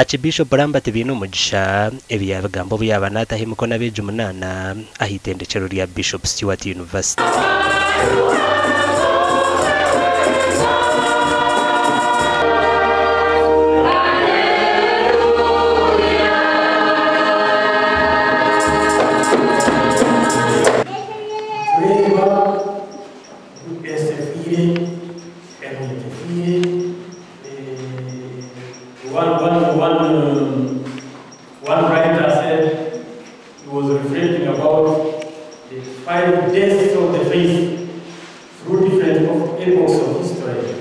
Aakibiishopu Lambert Bainomugisha ebi yaabigamba obu yaaba naataho emikono abeegi munaana aha itendekyero rya Bishop Stuart University. Nitureeba ngu ensi efiire, eminyeeto efiire, One, one, one, one writer said he was reflecting about the five deaths of the faith through different epochs of history.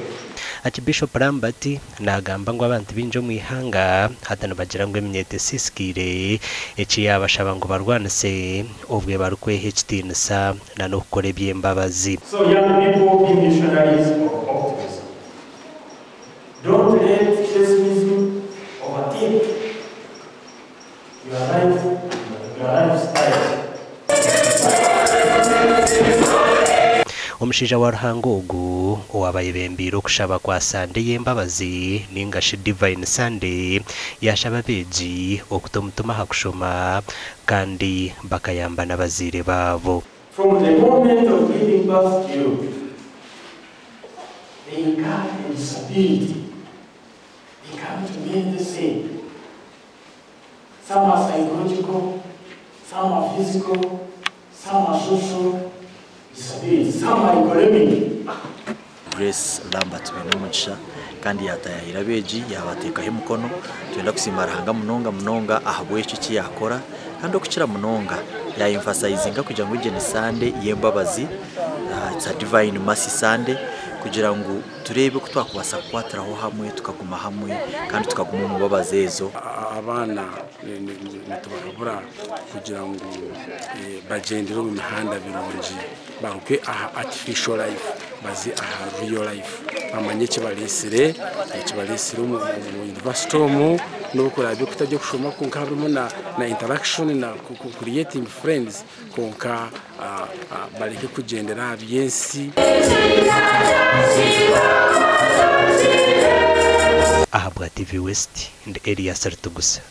Aakibiishopu Lambert naagamba ngu abantu baingi omu ihanga hati nibagira ngu eminyeeto esiisikaire, eki yaabashaba ngu barwanise obwe barikweha ekitiinisa n'okukora eby'embabazi. So young people be missionaries of optimism. Don't let pessimism overtake your life, your lifestyle. Omushaija wa Ruhanga ogu owaaba ayebembeire okushaba kwa Sande y'embabazi ninga shi Divine Sunday yaashaba abeegi okuta omutima aha kushoma kandi bakayamba n'abazaire baabo. From the moment of giving birth to you, they got a disability. They come to me the same. Some are psychological, some are physical, some are social disabilities, some are economic. Grace Lambert Bainomugisha kandi yatayahira abeegi yabateekaho emikono. Twenda kusiima Ruhanga munonga munonga ahabw'ekyo eki yaakora kandi okukira munonga yaemphasizinga kugira ngu egi ni Sande y'embabazi, it's a divine mercy Sunday kugira ngu tureebe oku twakubaasa kukwatiraho hamwe tukaguma hamwe kandi tukaguma omu mbabazi ezo. Abaana nitubahabura kugira ngu bagyendere omu mihanda mirungi baruge aha artificial life baze aha real life bamanye ekibareetsire ekibareetsire omu university omu n'obu kuraabe kutari okushoma kwonka harimu na interaction na creating friends kwonka bareke kugyendera aha by'ensi. Ahabwa TV West, ndi Elias Ritugusa.